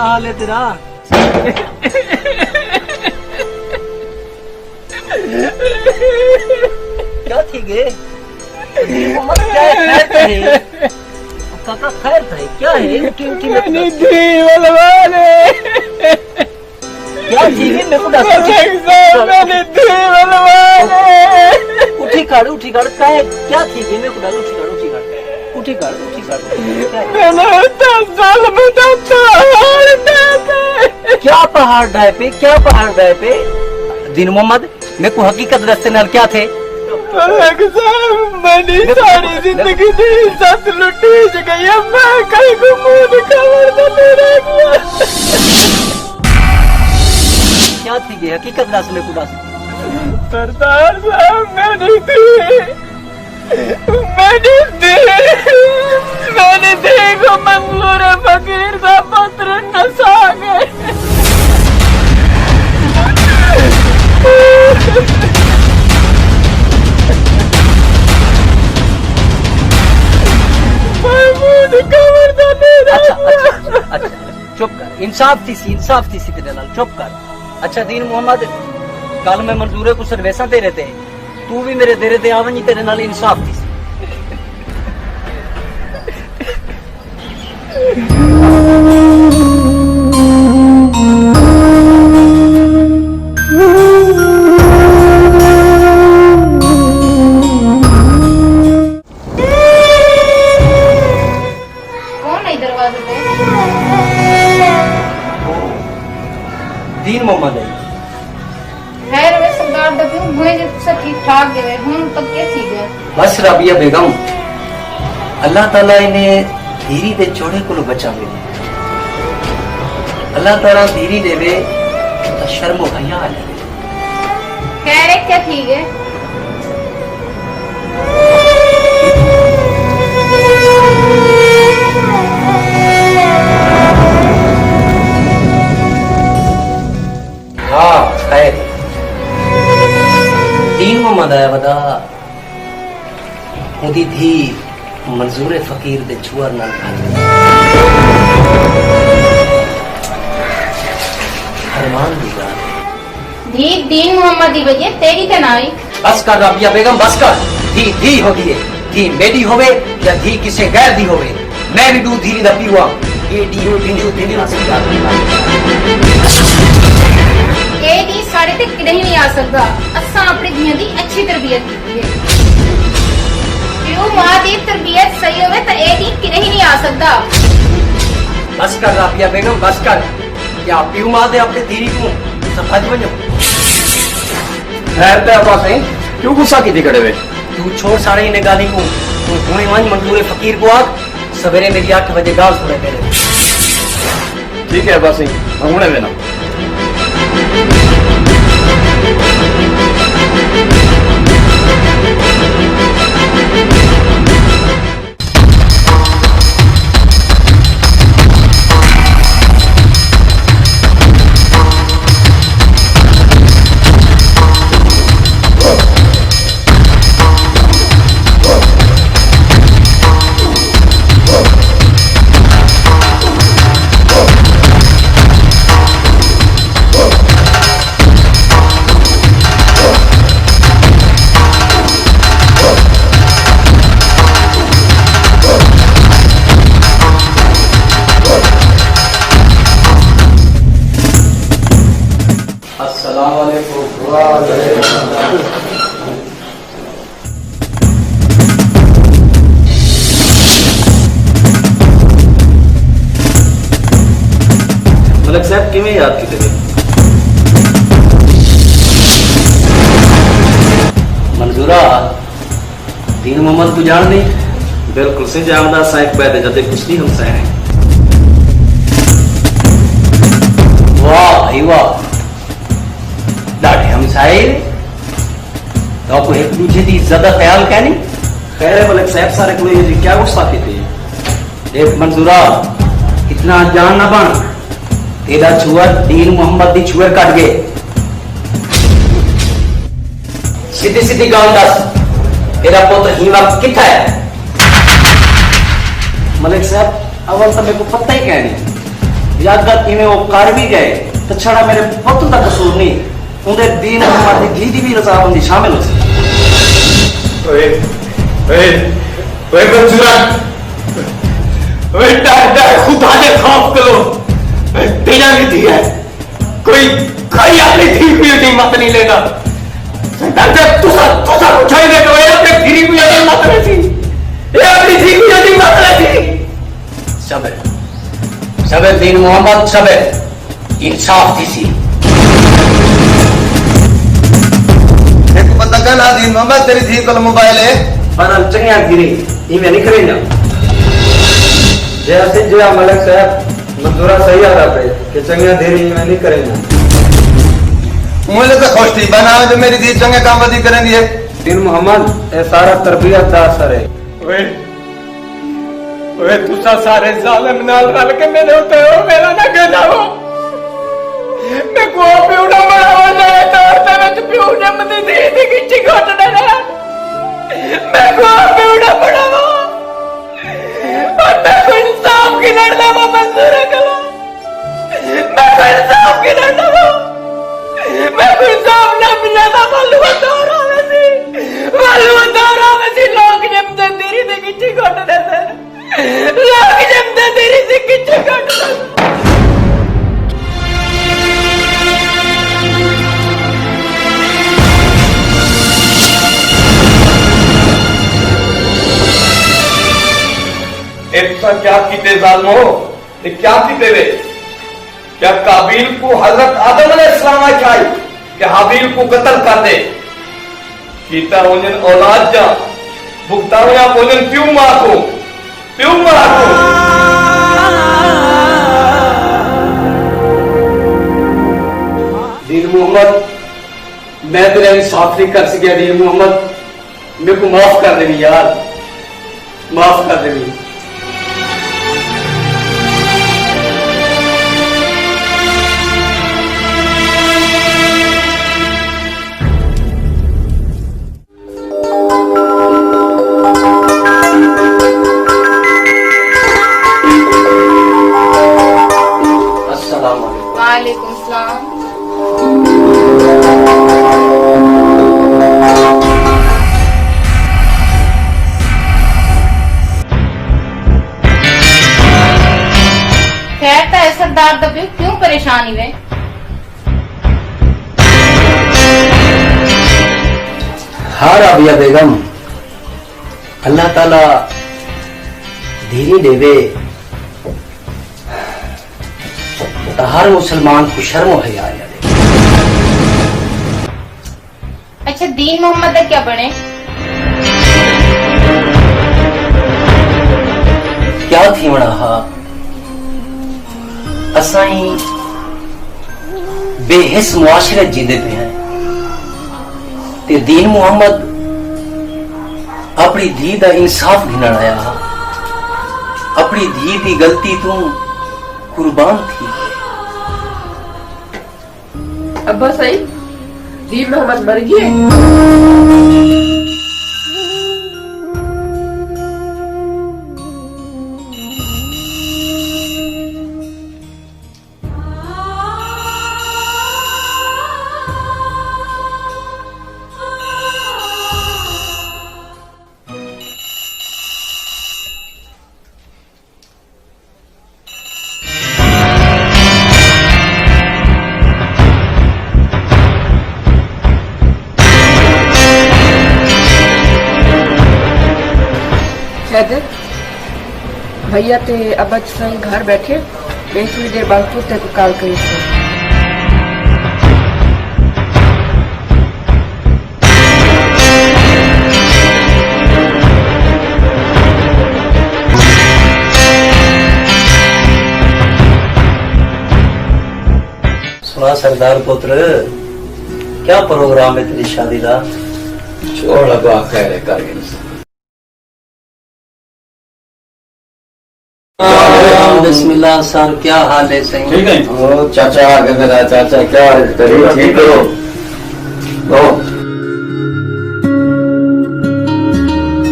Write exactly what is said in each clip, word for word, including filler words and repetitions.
حال ہے تیرا؟ کیا تھی گئے؟ دین محمد، کیا ہے؟ خیر تو ہے؟ کاکا، خیر تو ہے؟ کیا ہے؟ اٹھی، اٹھی، میں تو نہیں دس۔ دی ولوانے۔ کیا تھی گئے؟ میرے کو دس۔ ملک صاحب، میں نے دی ولوانے۔ اٹھی کھڑ، اٹھی کھڑ، کیا ہے؟ کیا تھی گئے؟ میرے کو دس، اٹھی کھڑ، اٹھی کھڑ۔ اٹھی کھڑ، اٹھی کھڑ۔ میں نے دس سال بتاتا پہاڑ ڈھے پے۔ کیا پہاڑ ڈھے پے؟ کیا پہاڑ ڈھے پے؟ دین محمد، میرے کو حقیقت دستے نال کیا تھے؟ ملک صاحب، میں نے ساری زندگی دی عزت لٹی گئی ہے، میں کہیں کو منہ دکھاوݨ دا نہیں رہ گیا۔ کیا تھی گئی؟ حقیقت دس، میرے کو دس۔ سردار صاحب، میں نہیں تھی۔ میݙی دھی، میݙی دھی کوں منظور فقیر دا پتر نسا ڳئے۔ محمود قبر دا ݙیرہ۔ اچھا، اچھا، اچھا، اچھا، چپ کر، انصاف تھیسی، انصاف تھیسی تیݙے نال، چپ کر۔ اچھا دین محمد، کل میں منظور کوں سݙویساں تیݙے تے۔ توں وی میݙے ݙیرے تے آ ونڄ، تیݙے نال انصاف تھیسی۔ کون ہے دروازے تے؟ دین محمد ہے۔ خیر ہوے سردار دا پیو، بھوئیں جو تساں ٹھیک ٹھاک ڳئے، ہݨ پکے تھی ڳئے۔ بس رابعہ بیگم، اللہ تعالیٰ انہیں دھیری دے چوڑے کولوں بچاوے۔ اللہ تعالیٰ دھیری ݙیوے تاں شرم و حیا آ ڄاوے۔ خیر ہے، کیا تھی ڳئے؟ ہاں، خیر۔ دین محمد آیا ودا، اوندی دھی منظور فقیر دے چھوہر نال بھڄ ڳئی۔ ارمان دی ڳالھ ہے۔ دھی دین محمد دی وڄے تیݙی تے نہ آئی۔ بس کر رابعہ بیگم، بس کر۔ دھی دھی ہوندی ہے، دھی میݙی ہووے یا دھی کسے غیر دی ہووے، میں وی ݙو دھیریں دا پیو ہاں۔ اے ݙینہہ، ݙینہہ، ݙینہہ آ سڳدا۔ اے ݙینہہ ساݙے تے کݙاہیں نہیں آ سڳدا۔ اساں اپݨی دھیاں دی اچھی تربیت کیتی ہے۔ پیو ماں دی تربیت صحیح ہووے تاں اے ݙینہہ کݙاہیں نہیں آ سڳدا۔ بس کر رابعہ بیگم، بس کر۔ کیا پیو ماں دے اپݨی دھیری کوں سمجھ ونڄو؟ خیر تے ابا سئیں، کیوں غصہ کیتی کھڑے وے؟ توں چھوڑ سارے انہیں ڳالھیں کوں۔ توں ہݨے ونڄ منظور فقیر کوں آکھ، سویرے میݙی اٹھ وڄے ڳالھ سݨے میݙے۔ ٹھیک ہے ابا سئیں، میں ہݨے وینداں۔ السلام علیکم۔ وعلیکم السلام۔ ملک صاحب، کیویں یاد کیتے وے؟ منظورہ، دین محمد کوں ڄاݨدیں؟ بالکل سئیں ڄاݨداں، اساں ہک ٻئے دے جدے کشتی ہمسائے ہیں۔ واہ بھائی واہ، ݙاڈھے ہمسائے۔ تہاکوں ہک ݙوجھے دی عزت دا خیال کائنی؟ خیر ہے ملک صاحب، سارے کوں ایہو جی کیا غصہ کیتے؟ ݙیکھ منظورہ، اتنا انجان نہ بݨ، تیݙا چھوہر دین محمد دی چھوہر کٹ ڳئے۔ سدھی سدھی ڳالھ ݙس، تیݙا پتر ہی وقت کتھا ہے؟ ملک صاحب، اول تاں میکوں پتہ ہی کائنی۔ یا اگر ایویں او کر وی گئے تاں چھڑا میݙے پتر دا قصور نی، اوندے دین محمد دی دھی دی وی رضامندی شامل ہوسی۔ اوئے، اوئے، اوئے منظورہ، اوئے ݙر، ݙر خدا دے خوف کرو، تیݙا وی دھی ہے۔ کوئی، کوئی اپݨی دھی کوں ایݙی مت نہیں ݙیندا۔ ڈاکٹر، تساں، تساں کوں چھوڑ ݙے، اے اپݨی دھی کوں ایݙی مت ݙیسی۔ اے اپݨی دھی کوں ایݙی مت ݙیسی۔ شابے، شابے دین محمد، شابے۔ انصاف تھیسی۔ ہک بندہ کہنا، دین محمد، تیݙی دھی کول موبائل ہے؟ پر چنڳیاں دھیریں ایویں نہیں کریندیاں۔ جی اسیں جی ملک صاحب، منظورہ صحیح آہدا پئے کہ چنڳیاں دھیریں ایویں نہیں کریندیاں۔ اوں ویلے تاں خوش تھی بنا جو میݙی دھی چنڳے کم ودی کریندی ہے۔ دین محمد، اے سارا تربیت دا اثر ہے۔ اوئے، اوئے، تساں سارے ظالم نال رل کے میݙے اتے او میرا نہ گھناؤ۔ میکوں او پیو نہ بݨاؤ، نئیں دور دے وچ پیو جمدی دھی دی گچی گھٹ ݙیندے۔ میکوں او پیو نہ بݨاؤ۔ پر میکوں انصاف گھنݨ ݙیوو منظورہ کولوں۔ میکوں انصاف گھنݨ ݙیوو۔ میکوں انصاف نہ ملے تاں ولوں دور آویسی۔ ولوں دور آویسی، لوک جمدے دھی دی گچی گھٹ ݙیندے۔ لوک جمدے دھی دی گچی گھٹ ݙیندے۔ اے تساں کیا کیتے ظالمو؟ اے کیا کیتے وے؟ کیا قابیل کوں حضرت آدم علیہ السلام آکھیا ہئی کہ حابیل کوں قتل کر ݙے؟ کیتا ونڄن اولاد جا، بھگتاوݨا پونڄن پیو ماء کوں، پیو ماء کوں۔ دین محمد، میں تیݙا انصاف نہیں کر سڳیا۔ دین محمد، میکوں معاف کر ݙیویں یار، معاف کر ݙیویں۔ السلام علیکم۔ وعلیکم السلام۔ خیر تاں ہے سردار دا پیو، کیوں پریشان ہیویں؟ ہاں رابعہ بیگم، اللہ تعالیٰ دھیریں ݙیوے تاں ہر مسلمان کوں شرم و حیا آیا ݙے۔ اچھا، دین محمد دا کیا بݨے؟ کیا تھیوݨا ہا؟ اساں ہی بے حس معاشرے جیندے پئے ہیں تے دین محمد اپݨی دھی دا انصاف گھنݨ آیا ہا، اپݨی دھی دی غلطی توں قربان تھی ڳئے۔ ابا سئیں، دین محمد مر ڳئے۔ حیدر، بھیا تے ابا سئیں گھر ٻیٹھے، میں تھوڑی دیر بعد پھر تیکوں کال کریساں۔ سݨا سردار پتر، کیا پروگرام ہے تیݙی شادی دا؟ چھوڑ ابا، خیر ہے، کر گھنساں۔ بسم اللہ سر، کیا حال ہے سائیں؟ ٹھیک ہے۔ او چاچا آ ڳئے میݙا چاچا، کیا حال ہے؟ طبیعت ٹھیک کرو۔ او۔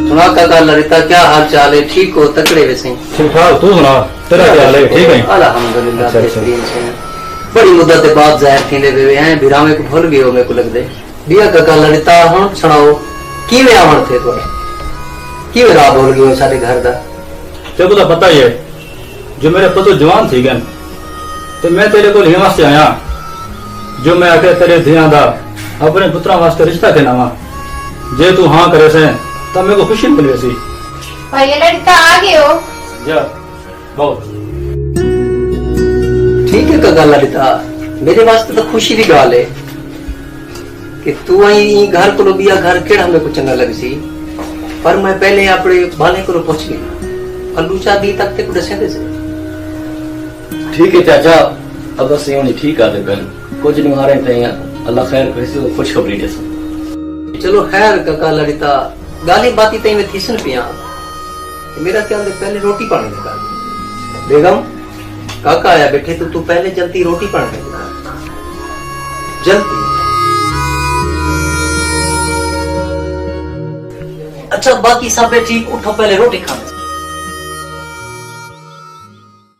سݨا کاکا لڑتا، کیا حال چال ہے؟ ٹھیک ہو؟ تکڑے وے سائیں؟ ٹھیک ٹھاک، توں سݨا، تیرا کیا حال ہے؟ ٹھیک ہے؟ الحمدللہ، اچھا، اچھا۔ بہترین سائیں۔ بڑی مدت دے بعد ظاہر تھیندے پئے وے ہیں، بھراویں کوں بھل ڳئے ہو میکوں لڳدے۔ ٻیا کاکا لڑتا، ہݨ سݨاؤ، کیویں آوݨ تھئے تہاݙا؟ کیویں راہ بھل ڳئے ہو ساݙے گھر دا؟ تیکوں تاں پتہ ہی ہے جو میݙے پتر جوان تھی ڳئن، تے میں تیݙے کول ایں واسطے آیاں جو میں آکھیا تیݙے دھیاں دا اپݨے پتراں واسطے رشتہ گھن آواں۔ جے توں ہاں کریسیں تاں میکوں خوشی مل ویسی۔ بھائی لڑتا آ ڳئے ہو؟ جا، بہت۔ ٹھیک ہے، کاکا لڑتا، میݙے واسطے تاں خوشی دی ڳالھ ہے۔ کہ توں آئیں ایں گھر کولوں ٻیا گھر کیڑھا میکوں چنڳا لڳسی، پر میں پہلے اپݨے ٻالیں کولوں پچھ گھناں۔ الو چا ٻی تک تیکوں ݙسیندے سے۔ ٹھیک ہے چاچا، ابا سئیں ہوݨی ٹھیک آہدے پئن، کجھ ݙینہاڑیں تئیں اللہ خیر کریسی، خوشخبری ݙیسوں۔ چلو خیر کاکا لڑتا، ڳالھیں باتیں تئیں وی تھیسن پیاں۔ میݙا خیال ہے پہلے روٹی پاݨی دا کر۔ بیگم، کاکا آیا ٻیٹھے، تاں توں پہلے جلدی روٹی پاݨی دا کر۔ جلدی۔ اچھا، باقی سب ہے ٹھیک، اٹھو پہلے روٹی کھاݨی۔